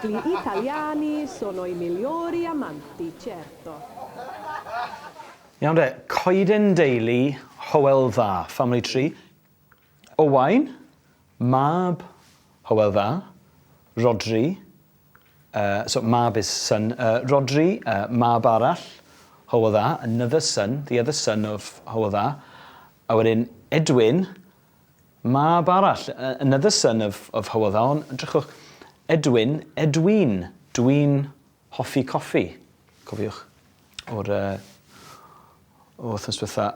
Gli italiani sono i migliori amanti, certo. Iawn de, coeden deulu Hywel Dda, family tree. Owain, mab Hywel Dda, Rhodri, uh, so mab is son, uh, Rhodri, uh, mab arall, Hywel Dda, another son, the other son of Hywel Dda, a wedyn Edwin, mab arall, another son of, of Hywel Dda, ond drychwch, Edwin, Edwin, dwi'n hoffi coffi, cofiwch, o'r, uh, o wythnos diwetha.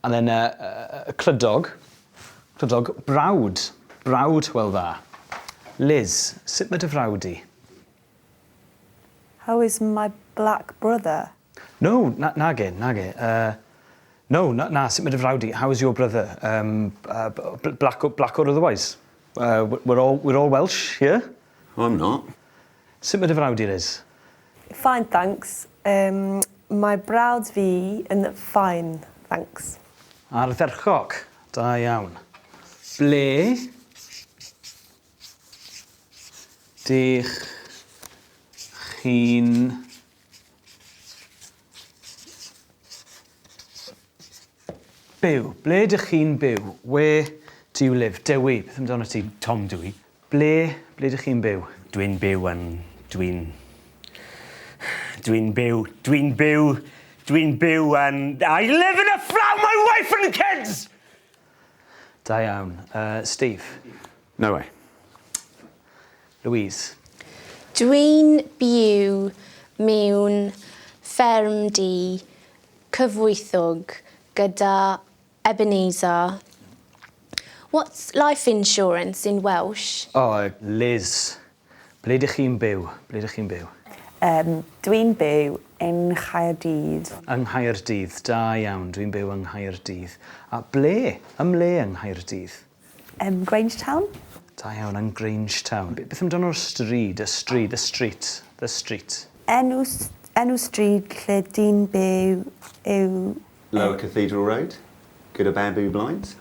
And then uh, uh, Clydog, Clydog, brawd, brawd Hywel Dda. Liz, sut mae dy frawd i? How is my black brother? No, na, nage, nage. Uh, no, na, na, sut mae dy frawd i? How is your brother? Um, uh, black, black or otherwise? Uh, we're, all, we're all Welsh here. I'm not. Sut mae dy frawd i, Liz? Fine, thanks. Um, mae brawd fi yn fine, thanks. Ardderchog. Da iawn. Ble dych chi'n byw? Ble dych chi'n byw? Where do you live? Dewi, beth amdano ti? Tom dw i. Ble, ble dych chi'n byw? Dwi'n byw yn... Dwi'n... Dwi'n byw... Dwi'n byw... Dwi'n byw yn... I live in a flat with my wife and kids! Da iawn. Uh, Steve? No way. Louise? Dwi'n byw mewn ffermdy cyfoethog gyda Ebenezer. What's life insurance in Welsh? O, Liz, ble dych chi'n byw? Ble dych chi'n byw? Um, dwi'n byw yn Nghaerdydd. Yng Nghaerdydd, da iawn, dwi'n byw yng Nghaerdydd. A ble? Ym mle yng Nghaerdydd? Um, Grangetown. Da iawn, yn Grangetown. Beth amdano'r stryd, y stryd, the street, the street? Enw, enw stryd lle dwi'n byw yw... Lower Cathedral Road, gyda bamboo blinds.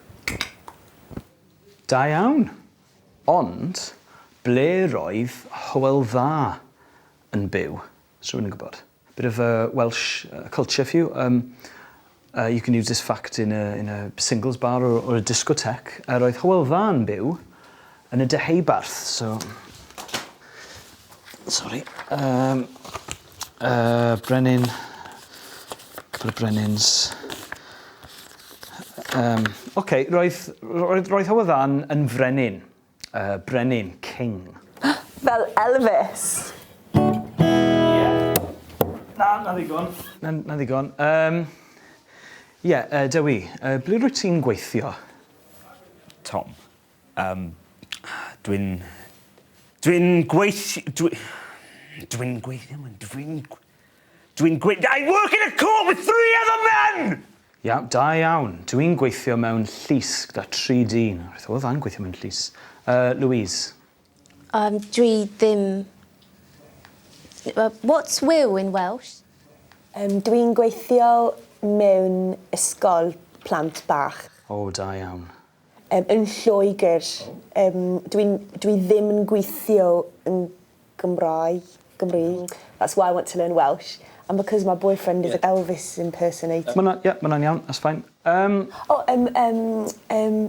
Da iawn. Ond, ble roedd Hywel Dda yn byw? Os rhywun yn gwybod. Bit of a Welsh culture for you. Um, uh, you can use this fact in a, in a singles bar or, or a discotheque. Uh, roedd Hywel Dda yn byw yn y Deheubarth, so... Sorry. Um, uh, Brenin... Couple of Brenins. Um, okay, roedd, roedd, roedd Hywel Dda yn, yn frenin. Uh, brenin, king. Fel Elvis. Yeah. Na, na ddigon. Na, na ddigon. Um, yeah, uh, Dewi, uh, ble rwyt ti'n gweithio? Tom. Um, dwi'n... Dwi'n gweithio... Dwi, dwi'n gweithio... Dwi'n... Dwi'n gwe... I work in a court with three other men! Ia, da iawn. Dwi'n gweithio mewn llys gyda tri dyn. Roedd Hywel Dda'n gweithio mewn llys. Uh, Louise? Um, dwi ddim... What's will in Welsh? Um, dwi'n gweithio mewn ysgol plant bach. O, oh, da iawn. Um, yn Lloegr. Um, dwi'n, dwi ddim yn gweithio yn Gymraeg. Gymru. That's why I want to learn Welsh. And because my boyfriend is yeah. Elvis impersonator. Ma' yeah, ma' hwnna'n iawn, that's fine. Um, oh, um, um, um,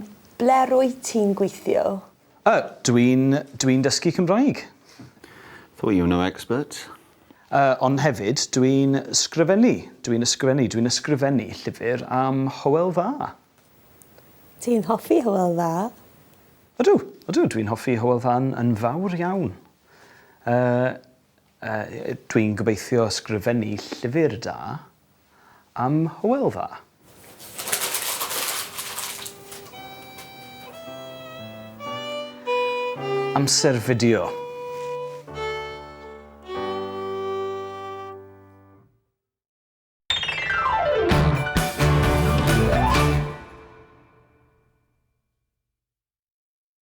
ble rwy ti'n gweithio? Uh, dwi'n dwi dysgu Cymraeg. Thought you were no expert. Uh, ond hefyd, dwi'n sgrifennu. Dwi'n ysgrifennu. Dwi'n ysgrifennu llyfr am Hywel Dda. Ti'n hoffi Hywel Dda? Ydw, ydw, dwi'n hoffi Hywel Dda yn, yn fawr iawn. Uh, uh, dwi'n gobeithio ysgrifennu llyfr da am Hywel Dda. Amser fideo.